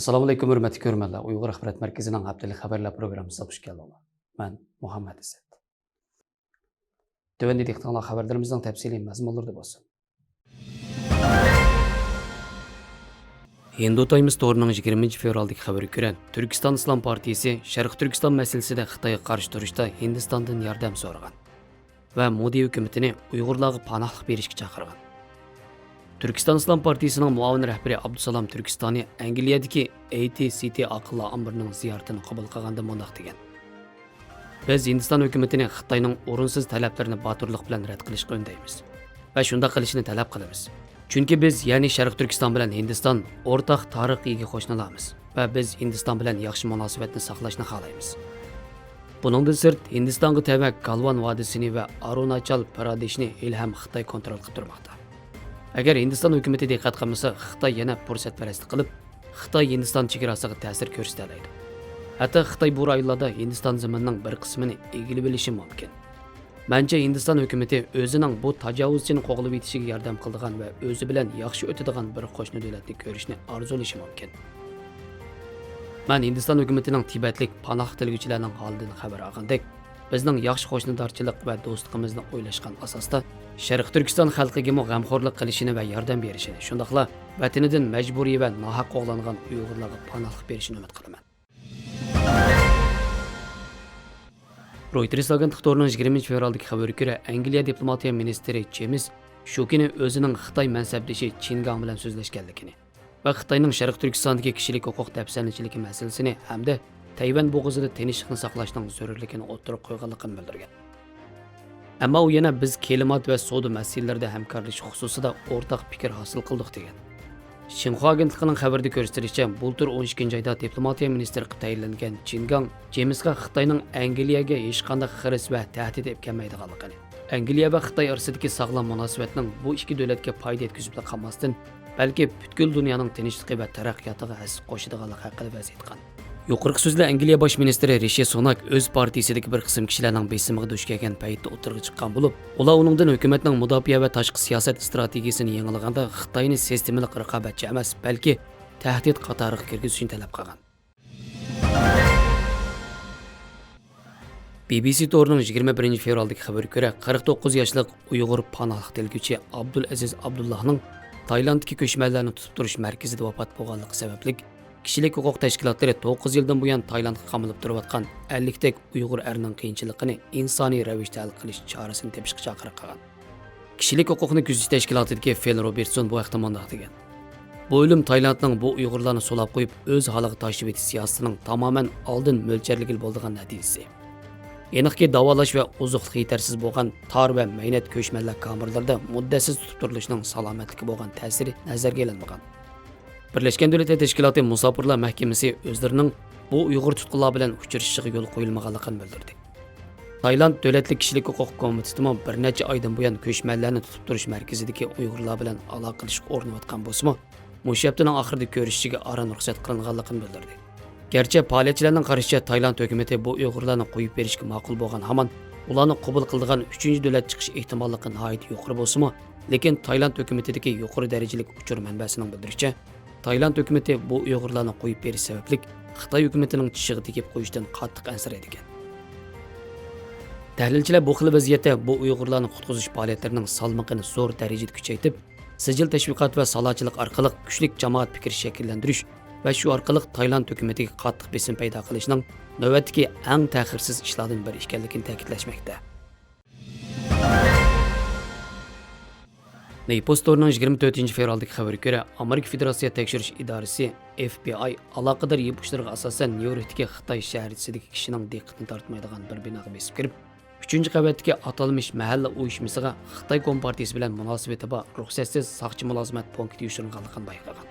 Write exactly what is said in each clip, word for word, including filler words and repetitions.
ئەسسالامۇئەلەيكۇم، ھۆرمەتلىك كۆرۈرمەنلەر. ئۇيغۇر ئاخبارات مەركىزىنىڭ ھەپتىلىك خەۋەرلەر پروگراممىسىغا خۇش كەلدىڭلار. مەن مۇھەممەد ئىززەت. تۆۋەندە دىققىتىڭلار خەۋەرلىرىمىزنىڭ تەپسىلىي مەزمۇنلىرىدا بولسۇن. ھىندۇ تايمس تورىنىڭ يىگىرمىنچى فېۋرالدىكى خەۋىرىگە كۆرە، تۈركىستان ئىسلام پارتىيىسى شەرقىي تۈركىستان مەسىلىسىدە خىتايغا قارشى تۇرۇشتا ھىندىستاندىن ياردەم سورىغان ۋە مودى ھۆكۈمىتىنى ئۇيغۇرلارغا پاناھلىق بېرىشكە چاقىرغان. تۈركىستان ئىسلام پارتىيىسىنىڭ مۇئاۋىن رەھبىرى ئابدۇسالام تۈركىستانى ئەنگلىيەدىكى ئەي تى سىتى ئاقىللار ئامبىرىنىڭ زىيارىتىنى قوبۇل قىلغاندا مۇنداق دېگەن: «بىز ھىندىستان ھۆكۈمىتىنى خىتاينىڭ ئورۇنسىز تەلەپلىرىنى باتۇرلۇق بىلەن رەت قىلىشقا ئۈندەيمىز ۋە شۇنداق قىلىشىنى تەلەپ قىلىمىز. چۈنكى بىز، يەنى شەرقىي تۈركىستان بىلەن ھىندىستان ئورتاق تارىخىي ئىگە قوشنىلارمىز ۋە بىز ھىندىستان بىلەن ياخشى مۇناسىۋەتنى ساقلاشنى خالايمىز.» بۇنىڭدىن سىرت، ھىندىستانغا تەۋە گالۋان ۋادىسىنى ۋە ئارۇناچال پرادېشنى ھېلىھەم خىتاي كونترول قىلىپ تۇرماقتا. ئەگەر ھىندىستان ھۆكۈمىتى دىققەت قىلمىسا، خىتاي يەنە پۇرسەتپەرەسلىك قىلىپ، خىتاي ھىندىستان چېگراسىغا تەسىر كۆرسىتەلەيدۇ. ھەتتا خىتاي بۇ رايونلاردا ھىندىستان زېمىنىنىڭ بىر قىسمىنى ئىگىلىۋېلىشى مۇمكىن. مەنچە، ھىندىستان ھۆكۈمىتى ئۆزىنىڭ بۇ تاجاۋۇزچىنى قوغلىۋېتىشىگە ياردەم قىلىدىغان ۋە ئۆزى بىلەن ياخشى ئۆتىدىغان بىر قوشنا دۆلەتنى كۆرۈشنى ئارزۇلىشى مۇمكىن. مەن ھىندىستان ھۆكۈمىتىنىڭ تىبەتلىك پاناھلىق تىلىگۈچىلەرنىڭ ھالىدىن خەۋەر ئالغاندەك، بىزنىڭ ياخشى قوشنىدارچىلىق ۋە دوستلۇقىمىزنى ئويلاشقان ئاساستا، شەرقىي تۈركىستان خەلقىگىمۇ غەمخورلۇق قىلىشىنى ۋە ياردەم بېرىشىنى، شۇنداقلا ۋەتىنىدىن مەجبۇرىي ۋە ناھەق قوغلانغان ئۇيغۇرلارغا پاناھلىق بېرىشىنى ئۈمىد قىلىمەن. رويتېرس ئاگېنتلىق تورىنىڭ يىگىرمىنچى فېۋرالدىكى خەۋىرىگە كۆرە، ئەنگلىيە دىپلوماتىيە مىنىستىرى جېمس شۇ كۈنى ئۆزىنىڭ خىتاي مەنسەپدىشى چىن گاڭ بىلەن سۆزلەشكەنلىكىنى ۋە خىتاينىڭ شەرقىي تۈركىستاندىكى كىشىلىك ھوقۇق دەپسەندىچىلىكى مەسىلىسىنى ھەمدە تەيۋەن بوغۇزىدا تىنچلىقنى ساقلاشنىڭ زۆرۈرلۈكىنى ئوتتۇرىغا قويغانلىقىنى بىلدۈرگەن. ئەمما ئۇ يەنە، «بىز كىلىمات ۋە سودا مەسىلىلىرىدە ھەمكارلىشىش خۇسۇسىدا ئورتاق پىكىر ھاسىل قىلدۇق» دېگەن. شىنخۇا ئاگېنتلىقىنىڭ خەۋىرىدە كۆرسىتىلىشىچە، بۇلتۇر ئون ئىككىنچى ئايدا دىپلوماتىيە مىنىستىرى قىلىپ تەيىنلەنگەن چىن گاڭ جېمسقا خىتاينىڭ ئەنگلىيەگە ھېچقانداق خىرىس ۋە تەھدىت ئېلىپ كەلمەيدىغانلىقىنى، ئەنگلىيە ۋە خىتاي ئارىسىدىكى ساغلام مۇناسىۋەتنىڭ بۇ ئىككى دۆلەتكە پايدا يەتكۈزۈپلا قالماستىن، بەلكى پۈتكۈل دۇنيانىڭ تىنچلىقى ۋە تەرەققىياتىغا ھەسسە قوشىدىغانلىقى ھەققىدە ۋەز ئېيتقان. يۇقىرىقى سۆزلەر ئەنگلىيە باش مىنىستىرى رىشى سۇناك ئۆز پارتىيىسىدىكى بىر قىسىم كىشىلەرنىڭ بېسىمىغا دۇچ كەلگەن پەيتتە ئوتتۇرىغا چىققان بولۇپ، ئۇلار ئۇنىڭدىن ھۆكۈمەتنىڭ مۇداپىئە ۋە تاشقى سىياسەت ئىستراتېگىيىسىنى يېڭىلىغاندا خىتاينى سىستېمىلىق رىقابەتچى ئەمەس، بەلكى تەھدىت قاتارىغا كىرگۈزۈشنى تەلەپ قىلغان. بى بى سى تورىنىڭ يىگىرمە بىرىنچى فېۋرالدىكى خەۋىرىگە كۆرە، قىرىق توققۇز ياشلىق ئۇيغۇر پاناھلىق تىلىگۈچى ئابدۇلئەزىز ئابدۇللاھنىڭ تايلاندتىكى كۆچمەنلەرنى تۇتۇپ تۇرۇش مەركىزىدە ۋاپات بولغانلىقى سەۋەبلىك، كىشىلىك ھوقۇق تەشكىلاتلىرى توققۇز يىلدىن بۇيان تايلاندقا قامىلىپ تۇرۇۋاتقان ئەللىكتەك ئۇيغۇر ئەرنىڭ قىيىنچىلىقىنى ئىنسانىي رەۋىشتە ھەل قىلىش چارىسىنى تېپىشقا چاقىرىق قىلغان. كىشىلىك ھوقۇقنى كۆزىتىش تەشكىلاتىدىكى فىل روبېرتسون بۇ ھەقتە مۇنداق دېگەن: «بۇ ئۆلۈم تايلاندنىڭ بۇ ئۇيغۇرلارنى سولاپ قويۇپ، ئۆز ھالىغا تاشلىۋېتىش سىياسىتىنىڭ تامامەن ئالدىن مۆلچەرلىگىلى بولىدىغان نەتىجىسى. ئېنىقكى، داۋالاش ۋە ئوزۇقلۇق يېتەرسىز بولغان تار ۋە مەينەت كۆچمەنلەر كامېرلىرىدا مۇددەتسىز تۇتۇپ تۇرۇلۇشىنىڭ سالامەتلىككە بولغان تەسىرى نەزەرگە ئېلىنمىغان.» بىرلەشكەن دۆلەتلەر تەشكىلاتى مۇساپىرلار مەھكىمىسى ئۆزلىرىنىڭ بۇ ئۇيغۇر تۇتقۇنلار بىلەن ئۇچرىشىشىغا يول قويۇلمىغانلىقىنى بىلدۈردى. تايلاند دۆلەتلىك كىشىلىك ھوقۇق كومىتېتىمۇ بىر نەچچە ئايدىن بۇيان كۆچمەنلەرنى تۇتۇپ تۇرۇش مەركىزىدىكى ئۇيغۇرلار بىلەن ئالاقىلىشىشقا ئۇرۇنۇۋاتقان بولسىمۇ، مۇشۇ ھەپتىنىڭ ئاخىرىدا كۆرۈشۈشىگە ئاران رۇخسەت قىلىنغانلىقىنى بىلدۈردى. گەرچە پائالىيەتچىلەرنىڭ قارىشىچە، تايلاند ھۆكۈمىتى بۇ ئۇيغۇرلارنى قويۇپ بېرىشكە ماقۇل بولغان ھامان، ئۇلارنى قوبۇل قىلىدىغان ئۈچىنچى دۆلەت چىقىش ئېھتىماللىقى ناھايىتى يۇقىرى بولسىمۇ، لېكىن تايلاند ھۆكۈمىتىدىكى يۇقىرى دەرىجىلىك ئۇچۇر مەنبەسىنىڭ بىلدۈرۈشىچە، تايلاند ھۆكۈمىتى بۇ ئۇيغۇرلارنى قويۇپ بېرىش سەۋەبلىك خىتاي ھۆكۈمىتىنىڭ چىشىغا تېگىپ قويۇشتىن قاتتىق ئەنسىرەيدىكەن. تەھلىلچىلەر بۇ خىل ۋەزىيەتتە بۇ ئۇيغۇرلارنى قۇتقۇزۇش پائالىيەتلىرىنىڭ سالمىقىنى زور دەرىجىدە كۈچەيتىپ، سىجىل تەشۋىقات ۋە سالاچىلىق ئارقىلىق كۈچلۈك جامائەت پىكرى شەكىللەندۈرۈش ۋە شۇ ئارقىلىق تايلاند ھۆكۈمىتىگە قاتتىق بېسىم پەيدا قىلىشنىڭ نۆۋەتتىكى ئەڭ تەخىرسىز ئىشلاردىن بىرى ئىكەنلىكىنى تەكىتلەشمەكتە. نېيپوست تورىنىڭ يىگىرمە تۆتىنچى فېۋرالدىكى خەۋىرىگە كۆرە، ئامېرىكا فېدېراتسىيە تەكشۈرۈش ئىدارىسى، ئېف بى ئاي، ئالاقىدار يىپ ئۇچلىرىغا ئاساسەن، نيۇ يوركتىكى خىتاي شەھەرچىسىدىكى كىشىنىڭ دىققىتىنى تارتمايدىغان بىر بىناغا بېسىپ كىرىپ، ئۈچىنچى قەۋەتتىكى ئاتالمىش مەھەللە ئۇيۇشمىسىغا خىتاي كومپارتىيىسى بىلەن مۇناسىۋىتى بار رۇخسەتسىز ساقچى مۇلازىمەت پونكىتى يوشۇرۇنغانلىقىنى بايقىغان.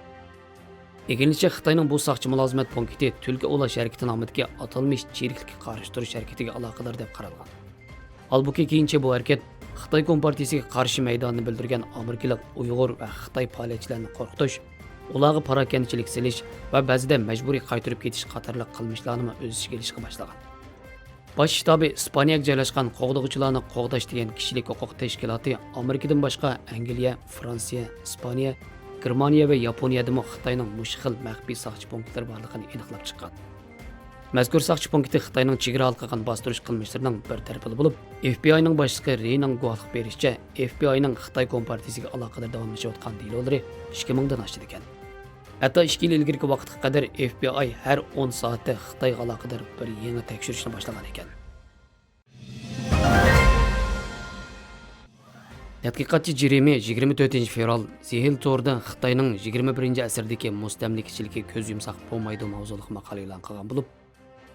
ئىگىلىنىشىچە، خىتاينىڭ بۇ ساقچى مۇلازىمەت پونكىتى تۈلكە ئوۋلاش ھەرىكىتى نامىدىكى ئاتالمىش چىرىكلىككە قارشى تۇرۇش ھەرىكىتىگە ئالاقىدار دەپ قارالغان. ھالبۇكى، كېيىنچە بۇ ھەرىكەت خىتاي كومپارتىيىسىگە قارشى مەيداننى بىلدۈرگەن ئامېرىكىلىق ئۇيغۇر ۋە خىتاي پائالىيەتچىلەرنى قورقۇتۇش، ئۇلارغا پاراكەندىچىلىك سېلىش ۋە بەزىدە مەجبۇرىي قايتۇرۇپ كېتىش قاتارلىق قىلمىشلارنىمۇ ئۆز ئىچىگە ئېلىشقا باشلىغان. باش شتابى ئىسپانىيەگە جايلاشقان قوغدىغۇچىلارنى قوغداش دېگەن كىشىلىك ھوقۇق تەشكىلاتى ئامېرىكىدىن باشقا ئەنگلىيە، فرانسىيە، ئىسپانىيە، گېرمانىيە ۋە ياپونىيەدىمۇ خىتاينىڭ مۇشۇ خىل مەخپىي ساقچى پونكىتلىرى بارلىقىنى ئېنىقلاپ چىققان. مەزكۇر ساقچى پونكىتى خىتاينىڭ چېگرا ھالقىغان باستۇرۇش قىلمىشلىرىنىڭ بىر تەرىپى بولۇپ، ئېف بى ئاينىڭ باشلىقى رېنىڭ گۇۋاھلىق بېرىشىچە، ئېف بى ئاينىڭ خىتاي كومپارتىيىسىگە ئالاقىدار داۋاملىشىۋاتقان دېلولىرى ئىككى مىڭدىن ئاشىدىكەن. ھەتتا ئىككى يىل ئىلگىرىكى ۋاقىتقا قەدەر ئېف بى ئاي ھەر ئون سائەتتە خىتايغا ئالاقىدار بىر يېڭى تەكشۈرۈشنى باشلىغان ئىكەن. تەتقىقاتچى جېرېمى يىگىرمە تۆتىنچى فېۋرال زېھىل تورىدا خىتاينىڭ يىگىرمە بىرىنچى ئەسىردىكى مۇستەملىكىچىلىكى كۆز يۇمساق بولمايدۇ ماۋزۇلۇق ماقالە ئېلان قىلغان بولۇپ،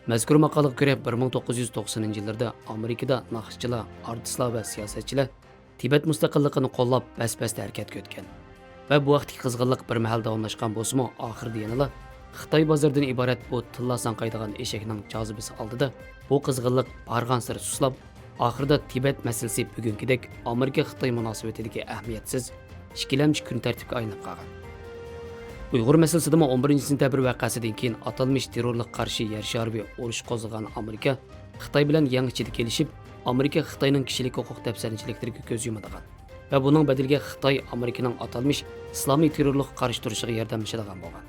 مەزكۇر ماقالىغا كۆرە، بىر مىڭ توققۇز يۈز توقسىنىنچى يىللىرىدا ئامېرىكىدا ناخشىچىلار، ئارتىسلار ۋە سىياسەتچىلەر تىبەت مۇستەقىللىقىنى قوللاپ، بەس-بەستە ھەرىكەتكە ئۆتكەن. ۋە بۇ ھەقتىكى قىزغىنلىق بىر مەھەل داۋاملاشقان بولسىمۇ، ئاخىرىدا يەنىلا خىتاي بازىرىدىن ئىبارەت بۇ تىللا ساڭقايدىغان ئېشەكنىڭ جاذىبىسى ئالدىدا بۇ قىزغىنلىق بارغانسېرى سۇسلاپ، ئاخىرىدا تىبەت مەسىلىسى بۈگۈنكىدەك ئامېرىكا-خىتاي مۇناسىۋىتىدىكى ئەھمىيەتسىز، ئىككىلەمچى كۈن تەرتىپكە ئايلىنىپ قالغان. ئۇيغۇر مەسىلىسىدىمۇ ئون بىرىنچى سېنتەبىر ۋەقەسىدىن كېيىن ئاتالمىش تېررورلۇققا قارشى يەر شارى ۋە ئۇرۇش قوزغىغان ئامېرىكا خىتاي بىلەن يەڭ ئىچىدە كېلىشىپ، ئامېرىكا خىتاينىڭ كىشىلىك ھوقۇق دەپسەندىچىلىكلىرىگە كۆز يۇمىدىغان ۋە بۇنىڭ بەدىلىگە خىتاي ئامېرىكىنىڭ ئاتالمىش ئىسلامىي تېررورلۇققا قارشى تۇرۇشىغا ياردەملىشىدىغان بولغان.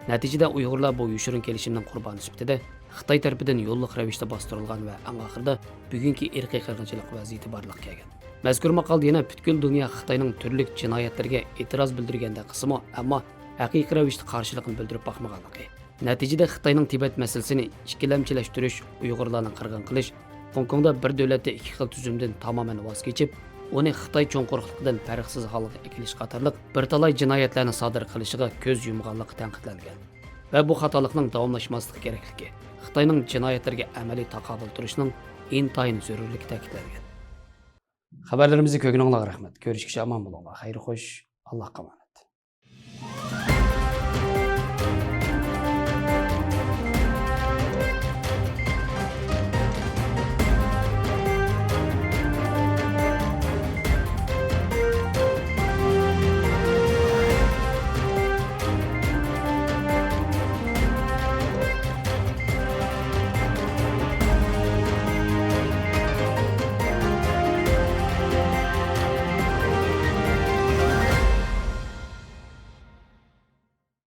نەتىجىدە ئۇيغۇرلار بۇ يوشۇرۇن كېلىشىمنىڭ قۇربانى سۈپىتىدە خىتاي تەرىپىدىن يوللۇق رەۋىشتە باستۇرۇلغان ۋە ئەڭ ئاخىرىدا بۈگۈنكى ئىرقىي قىرغىنچىلىق ۋەزىيىتى بارلىققا كەلگەن. مەزكۇر ماقالىدە يەنە پۈتكۈل دۇنيا خىتاينىڭ تۈرلۈك جىنايەتلىرىگە ئېتىراز بىلدۈرگەندەك قىلسىمۇ، ئەمما ھەقىقىي رەۋىشتە قارشىلىقىنى بىلدۈرۈپ باقمىغانلىقى، نەتىجىدە خىتاينىڭ تىبەت مەسىلىسىنى ئىككىلەمچىلەشتۈرۈش، ئۇيغۇرلارنى قىرغىن قىلىش، خوڭكوڭدا بىر دۆلەتتە ئىككى خىل تۈزۈمدىن تامامەن ۋاز كېچىپ، ئۇنى خىتاي چوڭ قۇرۇقلۇقىدىن پەرقسىز ھالغا ئەكېلىش قاتارلىق بىر تالاي جىنايەتلەرنى سادىر قىلىشىغا كۆز يۇمغانلىقى تەنقىدلەنگەن ۋە بۇ خاتالىقنىڭ داۋاملاشماسلىقى كېرەكلىكى، خىتاينىڭ جىنايەتلىرىگە ئەمەلىي تاقابىل تۇرۇشنىڭ ئىنتايىن زۆرۈرلۈكى تەكىتلەنگەن. خەۋەرلىرىمىزنى كۆرگىنىڭلارغا رەھمەت. كۆرۈشكىچە ئامان بولۇڭلار. خەير خوش. ئاللاھقا ئامانەت.